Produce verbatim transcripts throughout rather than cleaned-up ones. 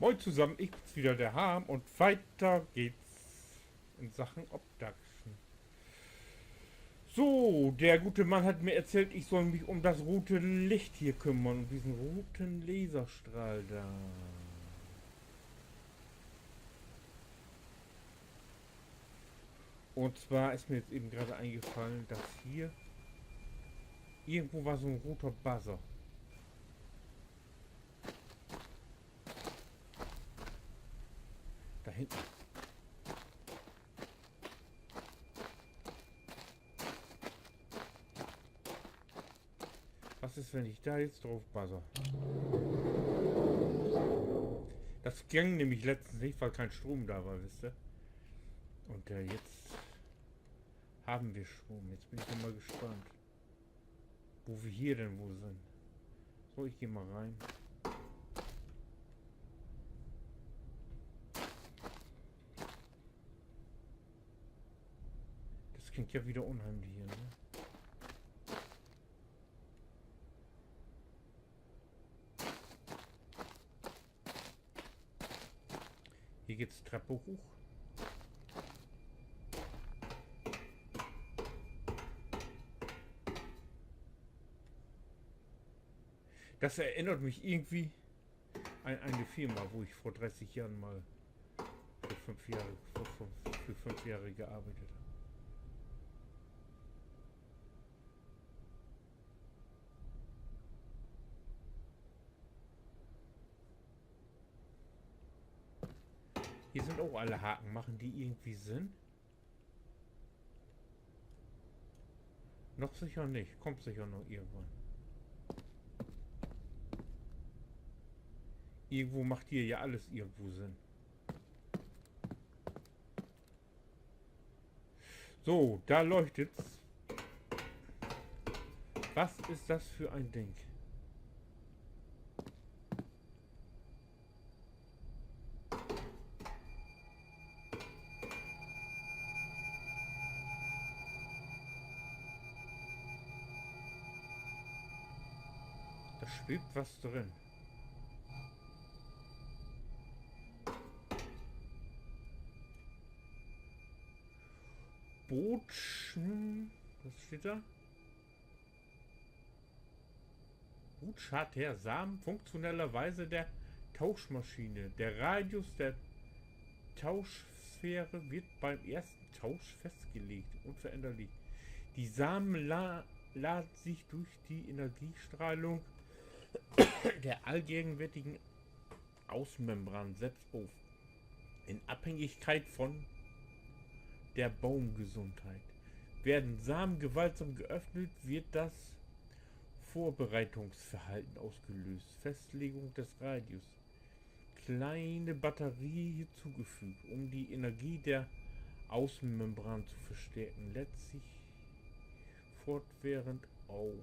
Moin zusammen, ich bin's wieder, der Harm, und weiter geht's in Sachen Obduction. So, der gute Mann hat mir erzählt, ich soll mich um das rote Licht hier kümmern, um diesen roten Laserstrahl da. Und zwar ist mir jetzt eben gerade eingefallen, dass hier irgendwo war so ein roter Buzzer. Da hinten. Was ist, wenn ich da jetzt drauf buzzer? Das ging nämlich letztens nicht, weil kein Strom da war, wisst ihr? Und äh, jetzt haben wir Strom. Jetzt bin ich ja mal gespannt, wo wir hier denn wohl sind. So, ich geh mal rein. Das klingt ja wieder unheimlich hier, ne? Hier geht's Treppe hoch. Das erinnert mich irgendwie an eine Firma, wo ich vor dreißig Jahren mal für fünf Jahre, vor, vor, für fünf Jahre gearbeitet habe. Hier sind auch alle Haken. Machen die irgendwie Sinn? Noch sicher nicht. Kommt sicher noch irgendwann. Irgendwo macht hier ja alles irgendwo Sinn. So, da leuchtet's. Was ist das für ein Ding? Da schwebt was drin. Botsch-, hm, was steht da? Botschaft der Samen funktioneller Weise der Tauschmaschine. Der Radius der Tauschsphäre wird beim ersten Tausch festgelegt, unveränderlich. Die Samen la laden sich durch die Energiestrahlung der allgegenwärtigen Außenmembran selbst auf, in Abhängigkeit von der Baumgesundheit. Werden Samen gewaltsam geöffnet, wird das Vorbereitungsverhalten ausgelöst. Festlegung des Radius. Kleine Batterie hinzugefügt, um die Energie der Außenmembran zu verstärken. Lädt sich fortwährend auf.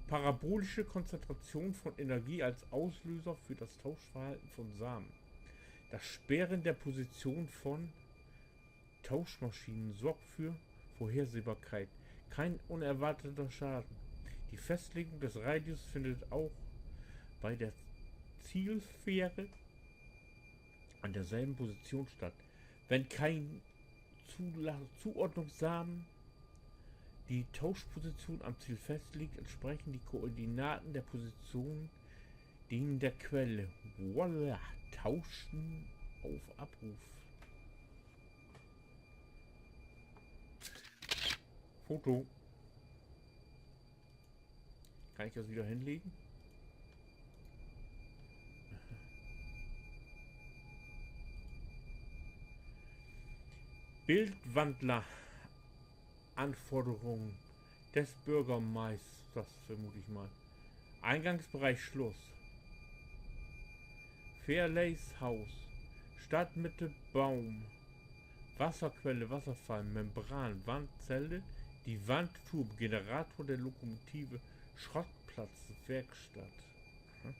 Parabolische Konzentration von Energie als Auslöser für das Tauschverhalten von Samen. Das Sperren der Position von Tauschmaschinen sorgt für Vorhersehbarkeit. Kein unerwarteter Schaden. Die Festlegung des Radius findet auch bei der Zielsphäre an derselben Position statt. Wenn kein Zula Zuordnungssamen die Tauschposition am Ziel festlegt, entsprechen die Koordinaten der Position denen der Quelle. Voila, tauschen auf Abruf. Foto. Kann ich das wieder hinlegen? Bildwandler. Anforderungen des Bürgermeisters, vermute ich mal. Eingangsbereich Schluss. Fairlays Haus. Stadtmitte Baum. Wasserquelle, Wasserfall, Membran, Wandzelle, die Wandturm, Generator der Lokomotive, Schrottplatz, Werkstatt. Hm.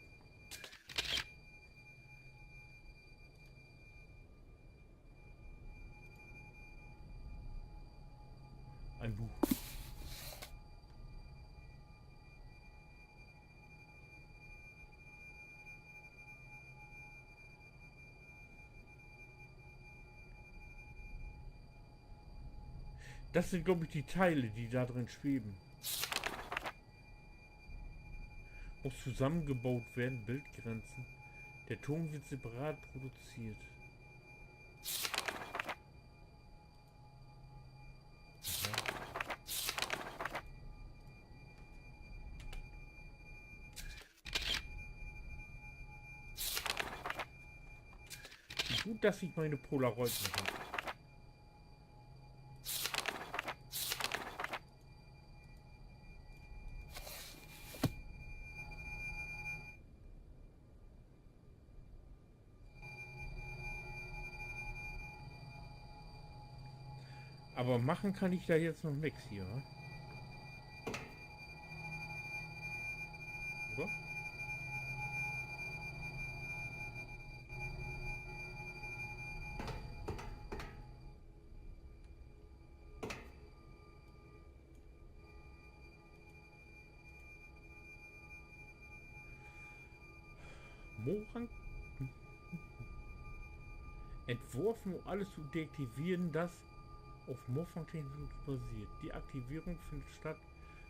Ein Buch. Das sind, glaub ich, die Teile, die da drin schweben. Muss zusammengebaut werden, Bildgrenzen. Der Ton wird separat produziert. Gut, dass ich meine Polaroid noch hab. Aber machen kann ich da jetzt noch nix hier, wa? Oder? Morang? Entworfen, um alles zu deaktivieren, das auf Morphang-Technologie basiert. Die Aktivierung findet statt,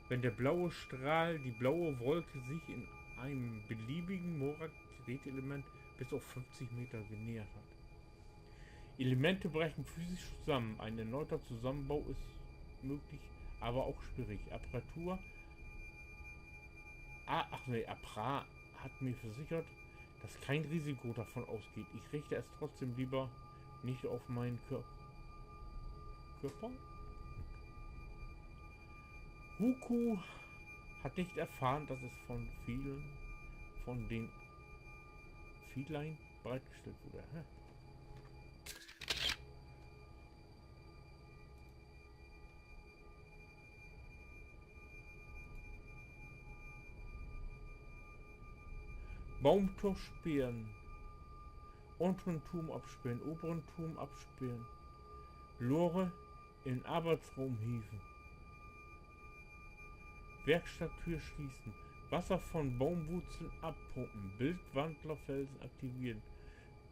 wenn der blaue Strahl, die blaue Wolke sich in einem beliebigen Morang-Geräteelement bis auf fünfzig Meter genähert hat. Elemente brechen physisch zusammen. Ein erneuter Zusammenbau ist möglich, aber auch schwierig. Apparatur. Ah, ach nee, Appra hat mir versichert, dass kein Risiko davon ausgeht. Ich richte es trotzdem lieber nicht auf meinen Kör-, Körper. Huku hat nicht erfahren, dass es von vielen, von den Feline bereitgestellt wurde. Hä? Baumtor sperren. Unteren Turm absperren, oberen Turm absperren. Lore in Arbeitsraum hieven. Werkstatttür schließen. Wasser von Baumwurzeln abpumpen. Bildwandlerfelsen aktivieren.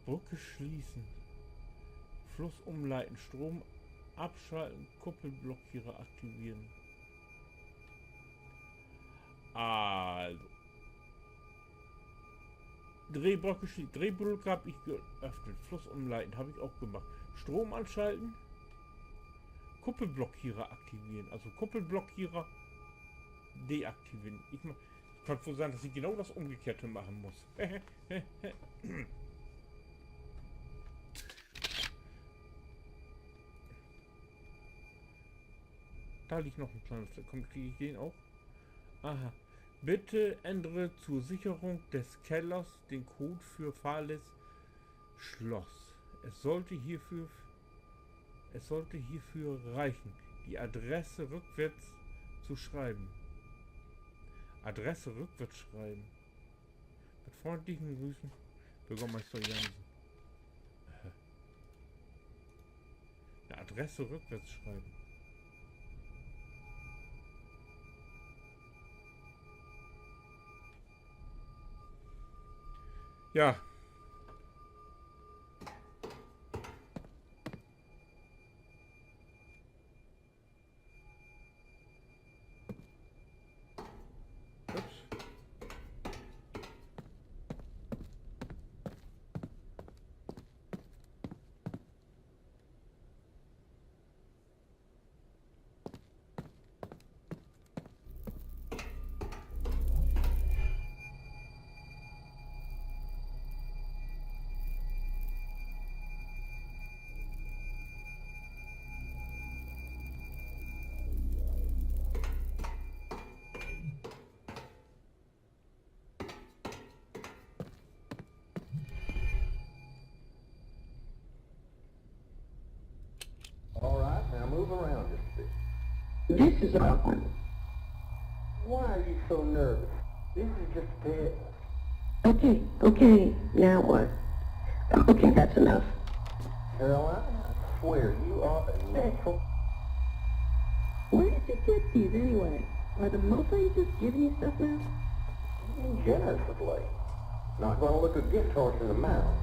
Brücke schließen. Fluss umleiten. Strom abschalten. Kuppelblockierer aktivieren. Also. Drehbrücke schlie-, Drehbrücke hab ich geöffnet. Fluss umleiten hab ich auch gemacht. Strom anschalten. Kuppelblockierer aktivieren. Also Kuppelblockierer deaktivieren. Ich ma-, kann wohl sein, dass ich genau das Umgekehrte machen muss. Da liegt noch ein kleines, komm, krieg ich den auch? Aha. Bitte ändere zur Sicherung des Kellers den Code für Fales Schloss. Es sollte hierfür, es sollte hierfür reichen, die Adresse rückwärts zu schreiben. Adresse rückwärts schreiben. Mit freundlichen Grüßen, Bürgermeister Jansen. Äh. Eine Adresse rückwärts schreiben. Ja. Ups. All right, now move around just a bit. This is awkward. Why are you so nervous? This is just a test. Okay, okay, now what? Okay, that's enough. Caroline, I swear you are a natural. Where did you get these anyway? Are the Mofang just giving you stuff now? Generous of late. Not gonna look a gift horse in the mouth.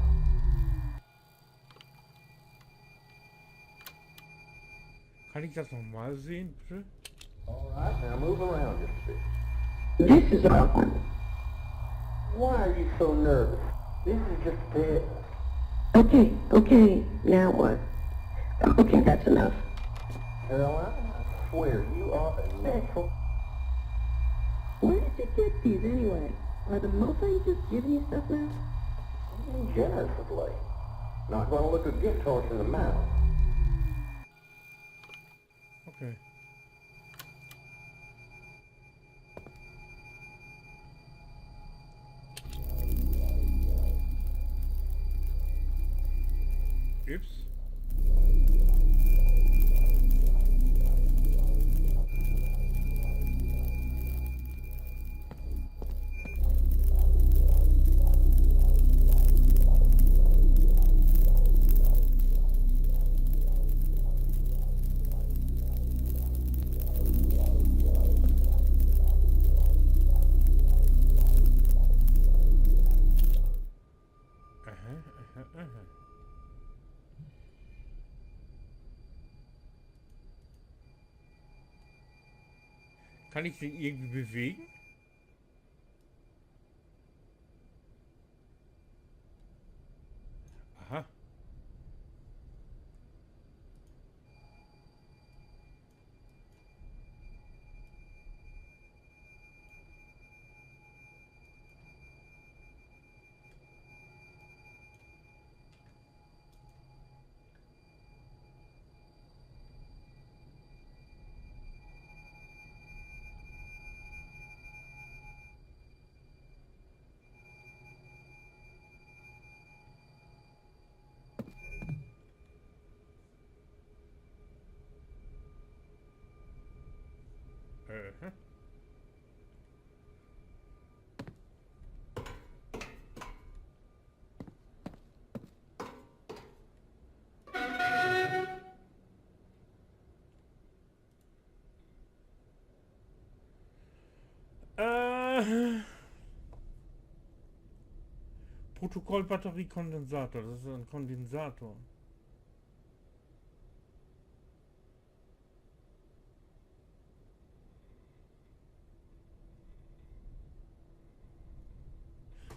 Kann ich das noch mal sehen, bitte? All right, now move around just a bit. This is awkward. Why are you so nervous? This is just a test. Okay, okay, now what? Okay, that's enough. Caroline, I swear you are a natural. Where did you get these anyway? Are the Mofang just giving you stuff now? Being generous of late. Not gonna look a gift horse in the mouth. Okay. Ups. Aha, aha, aha. Kann ich den irgendwie bewegen? Aha. Aha. Äh, Protokoll Batteriekondensator, das ist ein Kondensator.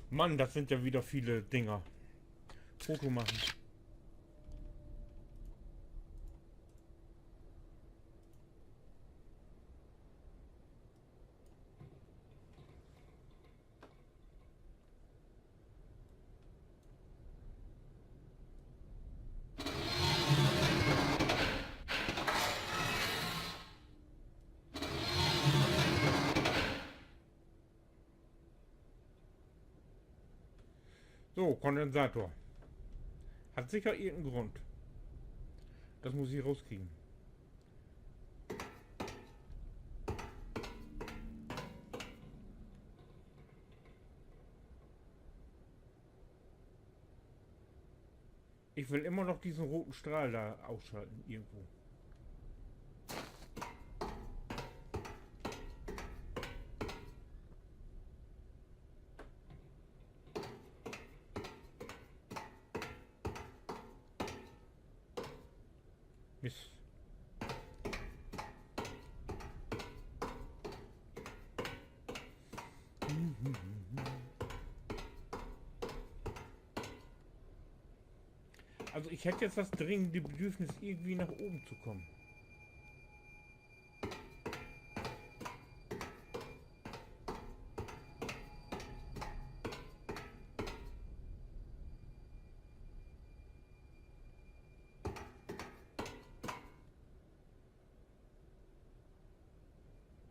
Mann, das sind ja wieder viele Dinger. Foto machen. So, Kondensator. Hat sicher irgendeinen Grund. Das muss ich rauskriegen. Ich will immer noch diesen roten Strahl da ausschalten, irgendwo. Mist. Also ich hätte jetzt das dringende Bedürfnis, irgendwie nach oben zu kommen.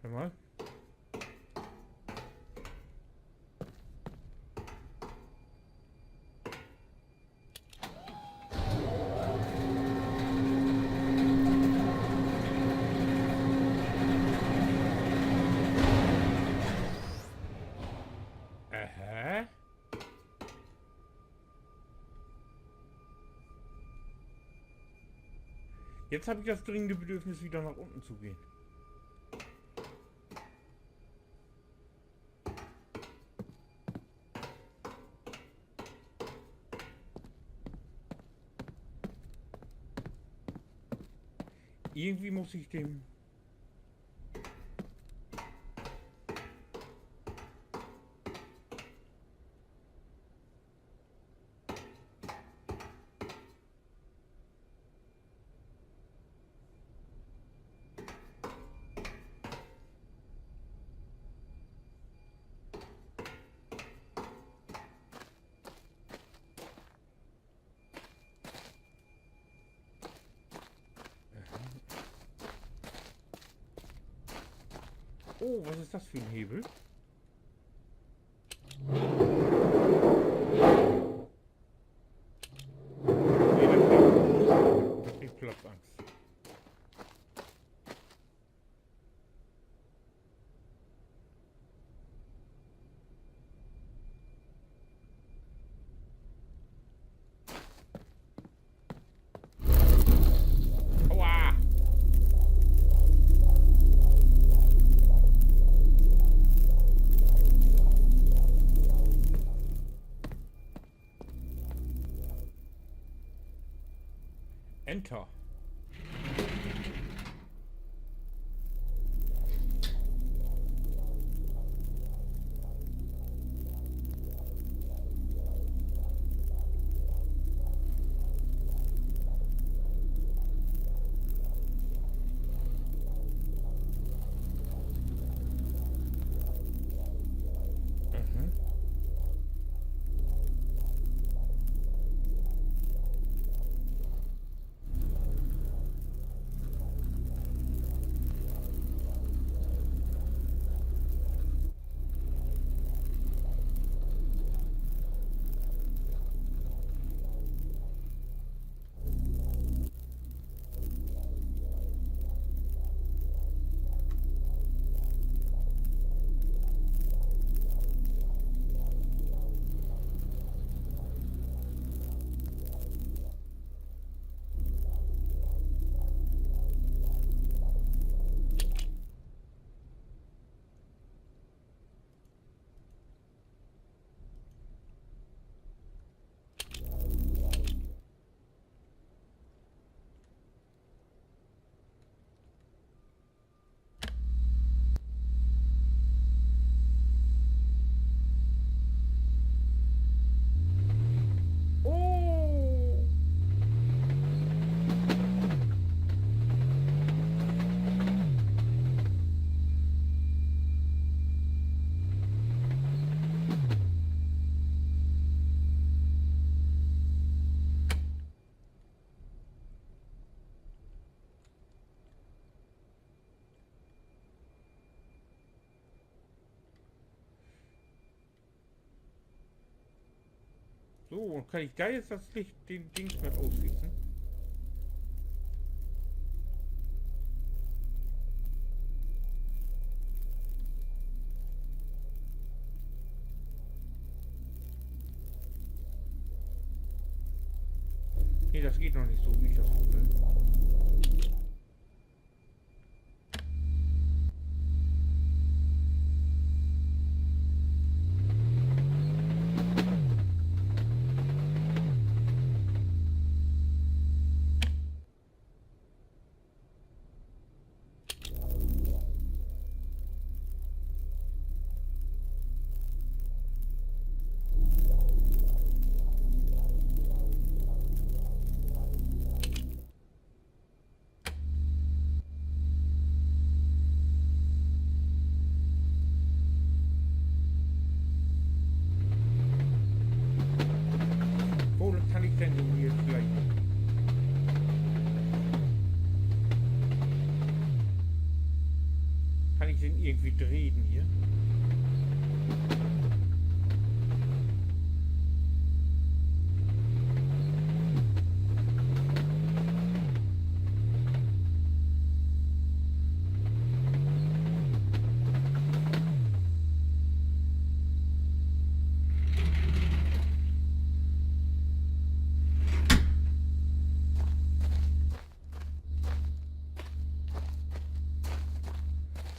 Hör mal. Aha. Jetzt habe ich das dringende Bedürfnis, wieder nach unten zu gehen. Irgendwie muss ich dem Oh, was ist das für ein Hebel? Nee, das kriegt, das kriegt Platzangst. Aua! Enter. Mhm. Oh. So, un kann ik dor nu dat Licht, den Dings mit utschalten? Nee, dat geiht noch nich so, wie ik dat will. Wo kann ik denn hier villicht, kann ik den irgendwie dreihn hier?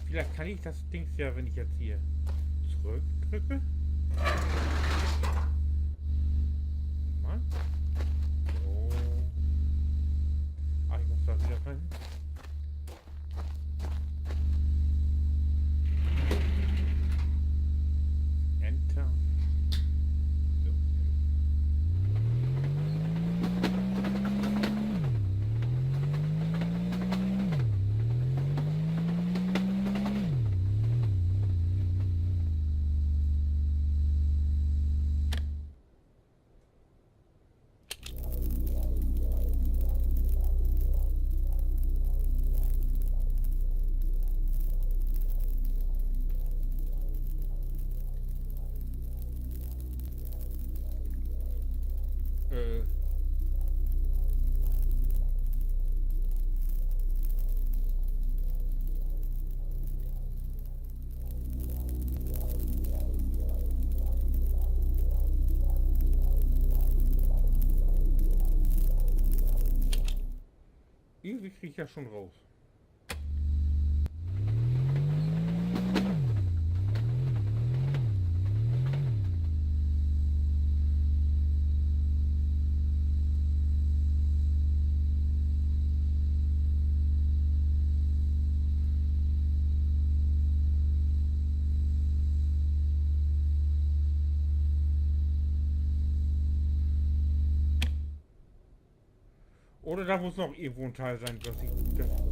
Villicht kann ik dat Dings ja, wenn ik nu hier torüch drück. Mal. So. Ah, ik mutt dor wedder rin. Irgendwie krieg ik dat schon raus. Oder dat mutt noch irgendwo en Teil ween, dat ik, dat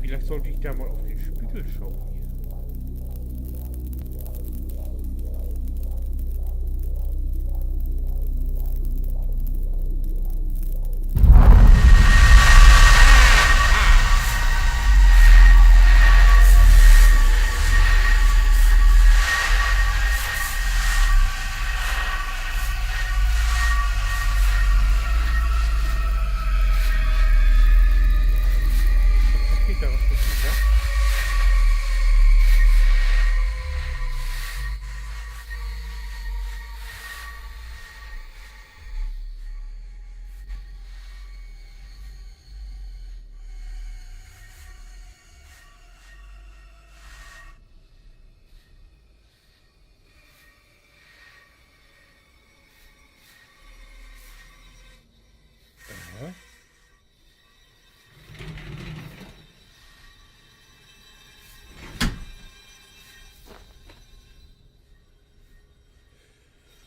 Villicht schullt ik dor mal op den Spegel schauen hier.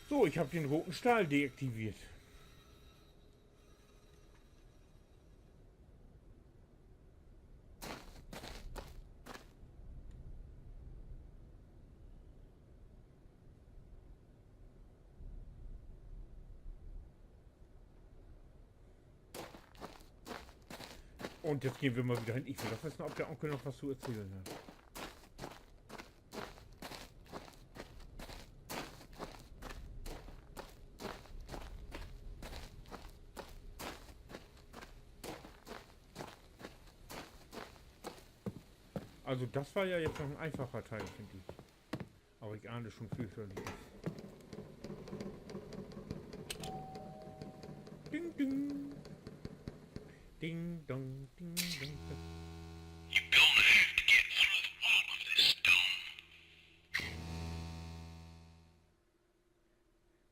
So, ik heff den roten Stall deaktiveert. Un nu gahn wi mal wedder hen. Ik will doch wissen, of de Onkel noch wat to vertellen hett. Also, dat weer ja nu noch en eenfacher Deel, finn ik. Aver ik ahn schon, wo dat is. Ding, ding. Ding, dong, ding, dong, dong.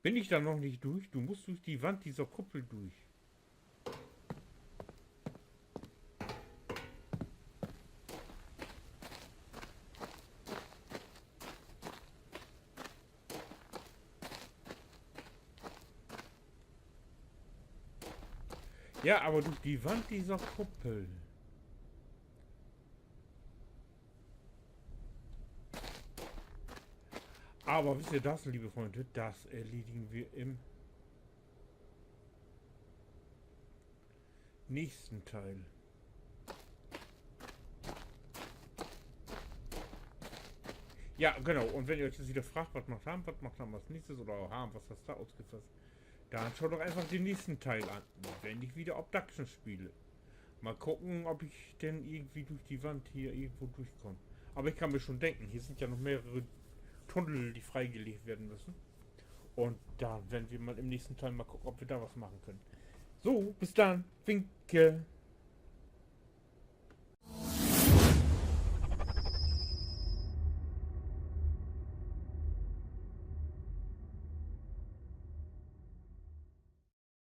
Bün ik dor noch nich dör? Du musst dör de Wand vun de Koppel dör. Ja, aver dör de Wand vun de Koppel. Aver wisst ji dat, leve Frünnen, dat erledigen wi in'n nächsten Deel. Ja, genau. Un wenn ji jo nu wedder fraagt, wat maakt Harm, wat maakt Harm as nächstes oder Harm, wat hest du utfoten, denn schaut doch eenfach den nächsten Deel an, wenn ik wedder Obduction speel. Mal kieken, of ik denn irgendwie dör de Wand hier irgendwo dörkaam. Aver ik kann mi schon denken, hier sünd ja noch mehrere Tunnel, de freeleggt warrn müssen. Un denn warrn wi mal in'n nächsten Deel mal kieken, of wi dor wat maken köönt. So, bit denn. Winke.